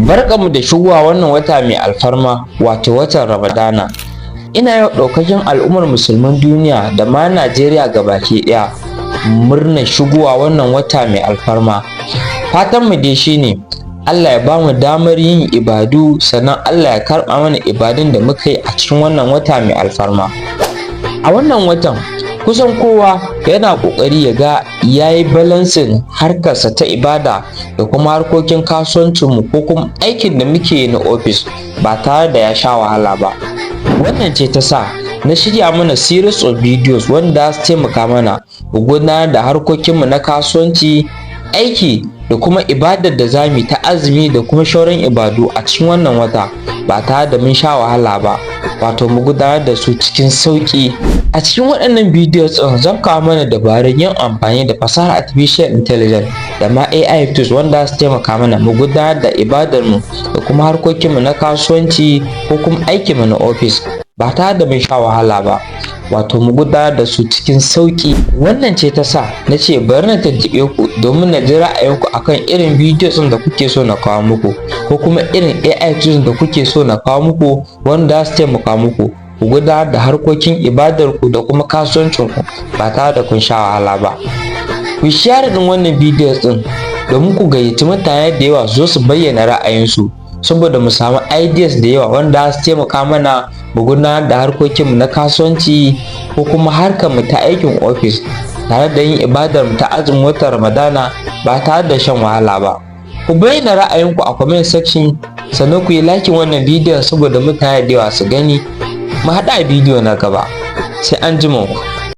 Barkanmu da shigowa wannan wata mai alfarma, wato watan Ramadana. Ina yi wa ɗaukacin al'ummar musulman duniya da ma Najeriya gabaki ɗaya murnar shigowa wannan wata mai alfarma. Fatanmu dai shine Allah ya bamu damar yin ibadu, sannan Allah ya karɓa mana ibadun da muka yi a cikin wannan wata mai alfarma. A wannan watan kusan kowa yana ƙoƙari ya ga ya yi balancing harkarsa ta ibada da kuma harkokin kasuwancinmu ko kuma aikin da muke yi na ofis ba tare da ya sha wahala ba. Wannan ce ta sa na shirya mana series of videos wanda za su taimaka mana mu gudanar da harkokinmu na kasuwanci, aiki da kuma ibadar da za mu yi ta azumi da kuma sauran ibadu a cikin wannan wata ba tare da mun sha wahala ba, wato mu gudanar da su cikin sauƙi. A cikin waɗannan videos ɗin zan kawo mana dabarun yin amfani da fasahar artificial intelligence da ma AI tools wanda za su taimaka mana mu gudanar da ibadarmu da kuma harkokinmu na kasuwanci ko kuma aikinmu na ofis ba tare da mun sha wahala ba, wato mu gudanar da su cikin sauƙi. Wannan ce ta sa na ce bari na tuntuɓe ku domin na ji ra'ayinku akan irin videos ɗin da kuke so na kawo muku ko kuma irin AI tools da kuke so na kawo muku wanda za su taimaka muku ku gudanar da harkokin ibadarku da kuma kasuwancinku ba tare da kun sha wahala ba. Ku share ɗin wannan videos ɗin domin ku gayyaci mutane da yawa su zo su bayyana ra'ayinsu, saboda mu samu ideas da yawa wanda za su taimaka mana mu gudanar da harkokinmu na kasuwanci ko kuma harkar mu ta aikin ofis tare da yin ibadar mu ta azumin watan Ramadana ba tare da shan wahala ba. Ku bayyana ra'ayinku a comment section, sannan ku yi liking wannan bidiyon saboda mutane da yawa su gani. Mu haɗu a bidiyo na gaba. Sai an ku.